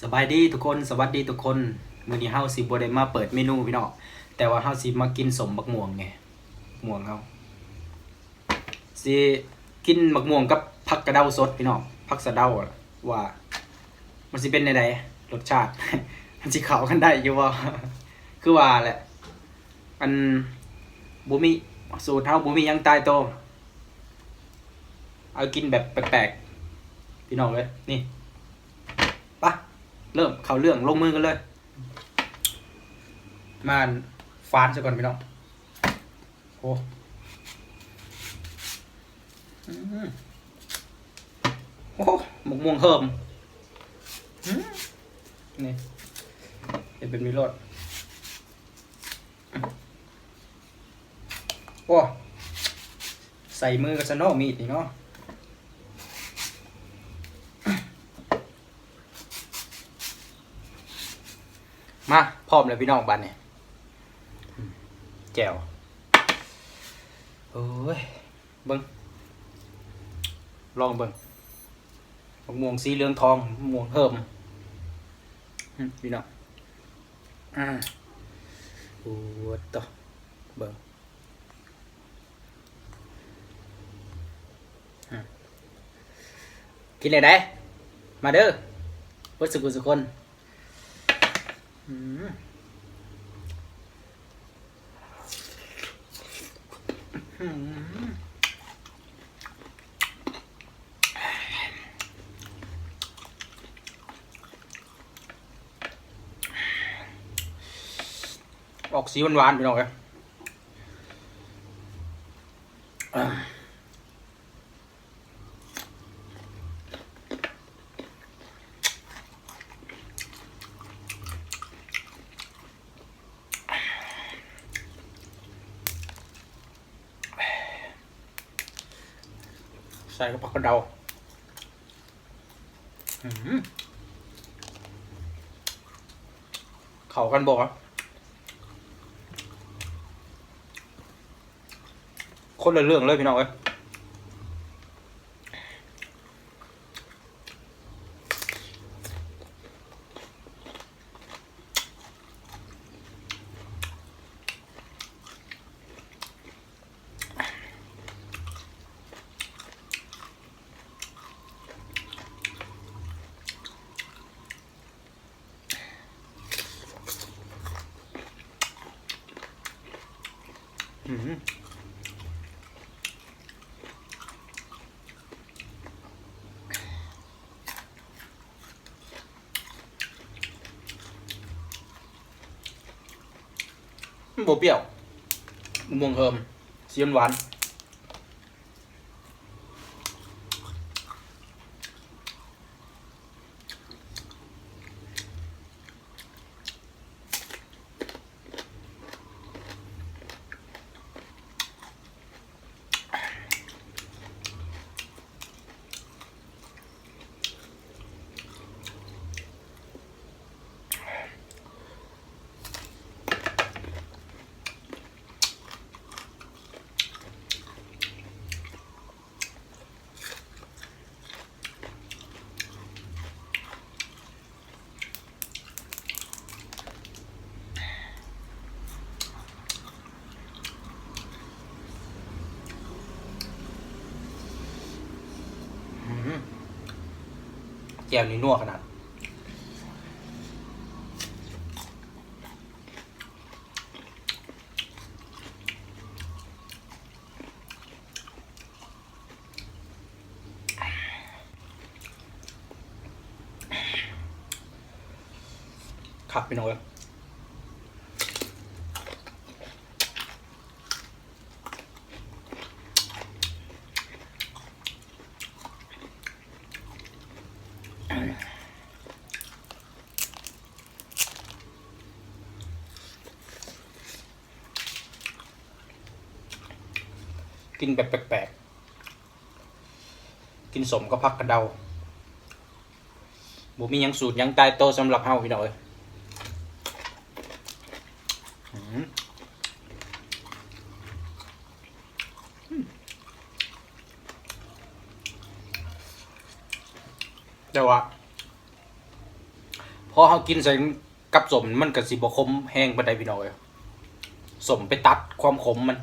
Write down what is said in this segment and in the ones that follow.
ສະບາຍດີທຸກຄົນ ສະຫວັດດີທຸກຄົນ. ມື້ນີ້ເຮົາຊິບໍ່ໄດ້ມາເປີດເມນູພີ່ນ້ອງ ແຕ່ວ່າເຮົາຊິມາກິນສົ້ມບັກມ່ວງແດ່ ມ່ວງເຮົາ ຊິກິນບັກມ່ວງກັບຜັກກະເດົາສົດພີ່ນ້ອງ ຜັກສະເດົາ ວ່າມັນຊິເປັນແນວໃດ ລົດຊາດ ມັນຊິເຂົ້າກັນໄດ້ຢູ່ບໍ່? ຄືວ່າແຫຼະ ອັນ ບໍ່ມີ ສູດເຮົາບໍ່ມີຫຍັງຕາຍໂຕ ເອົາກິນແບບແປກໆ ພີ່ນ້ອງເອີຍ. ນີ້ ປະ ເລີ່ມເຂົ້າເລື່ອງ ລົງມືກັນເລີຍ. ມາຝານຊະກ່ອນພີ່ນ້ອງ. ໂອ້ ອືມ ໂອ້ ໝາກມ່ວງເຫິມ ອືມ ນີ້ ເຮັດແບບນີ້ໂລດ. ໂອ້ ໃສ່ມືກັນຊະເນາະ ມີດນີ້ເນາະ. ມາ ພ້ອມແລ້ວພີ່ນ້ອງ ບາດນີ້ ແຈ່ວ ໂອ້ຍ ເບິ່ງ ລອງເບິ່ງ ໝາກມ່ວງສີເຫຼືອງທອງ ໝາກມ່ວງເຫິມ ອືມ ພີ່ນ້ອງ ອາ ໂອ້ໂຕ ເບິ່ງ ອາ ກິນແລ້ວໃດ໋ ມາເດີ ເບິດສູ່ຜູ້ສູ່ຄົນ. ອືມ ອືມ ອອກສີຫວານໆ ພີ່ນ້ອງເອີຍ. ໃສ່ກັບຜັກກະເດົາ ອືມ ເຂົ້າກັນບໍ່? ຄົນລະເລື່ອງເລີຍພີ່ນ້ອງເອີຍ. ອືມ ມັນບໍ່ປ່ຽວ ມ່ວງເຫິມ ສີຫວານໆ. ອືມ ແຈ່ວນີ້ນົວຂະໜາດ. ຄັກພີ່ນ້ອງເອີຍ. ກິນແບບແປກໆ ກິນສົ້ມກັບຜັກກະເດົາ. ບໍ່ມີຫຍັງສູດຫຍັງຕາຍໂຕສຳລັບເຮົາພີ່ນ້ອງເອີຍ. ອືມ ແຕ່ວ່າ ພໍເຮົາກິນໃສ່ກັບສົ້ມ ມັນກໍຊິບໍ່ຂົມແຮງປານໃດພີ່ນ້ອງເອີຍ. ສົ້ມໄປຕັດຄວາມຂົມມັນ.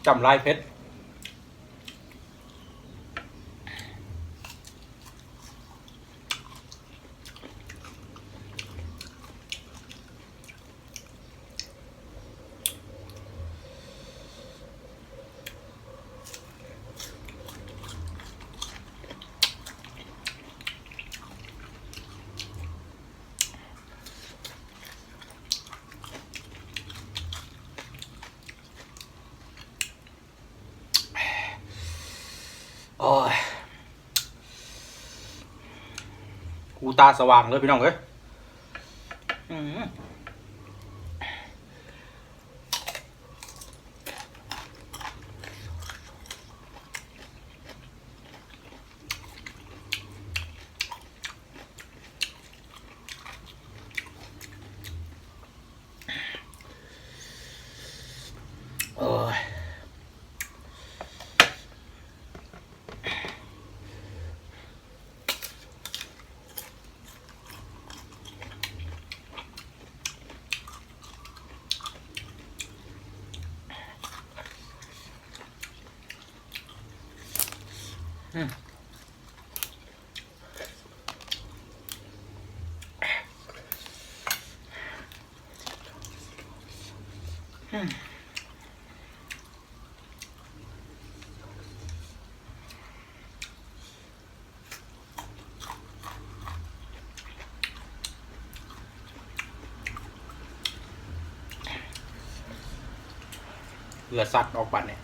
ຈ້ຳຫຼາຍເຜັດ. ໂອ້ຍ ຫູຕາສະຫວ່າງເລີຍພີ່ນ້ອງເອີຍ. ອືມ. ໂອ້ຍ ອືມ. ເຫຼືອສັດອອກບາດນີ້.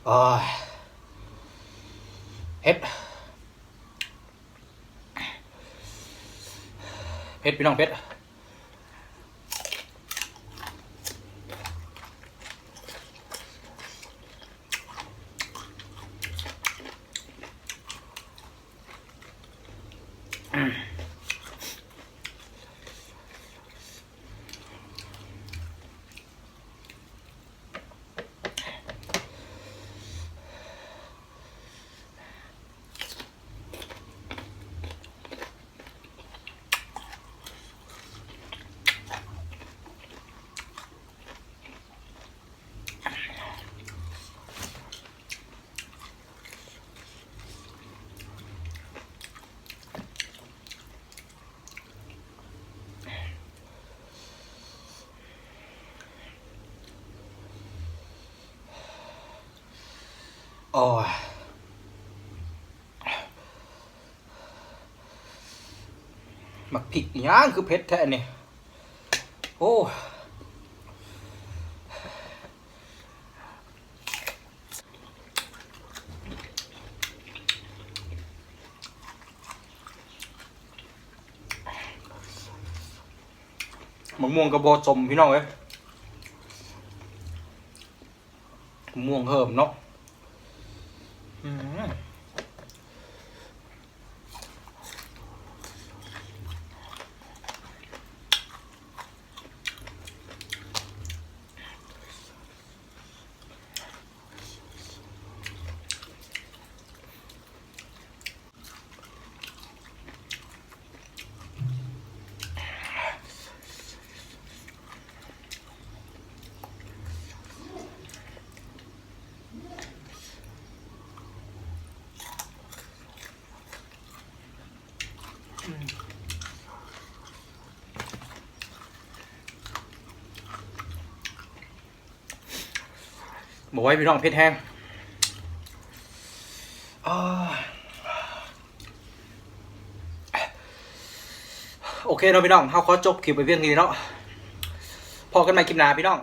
ໂອ້ຍ ເຜັດ ເຜັດ ພີ່ນ້ອງ ເຜັດ. ໂອ້ຍ ໝາກພິກອີ່ຫຍັງຄືເຜັດແທ້ນີ້ ໂອ້. ໝາກມ່ວງກໍບໍ່ສົ້ມ ພີ່ນ້ອງເອີຍ ໝາກມ່ວງເຫີມເນາະ. ອືມ. ບໍ່ໄຫວພີ່ນ້ອງ ເຜັດແຮງ. ອາ. ໂອເຄເນາະພີ່ນ້ອງ ເຮົາຂໍຈົບຄລິບໄວ້ພຽງເທົ່ານີ້ເນາະ ພໍ້ກັນໃໝ່ຄລິບໜ້າພີ່ນ້ອງ.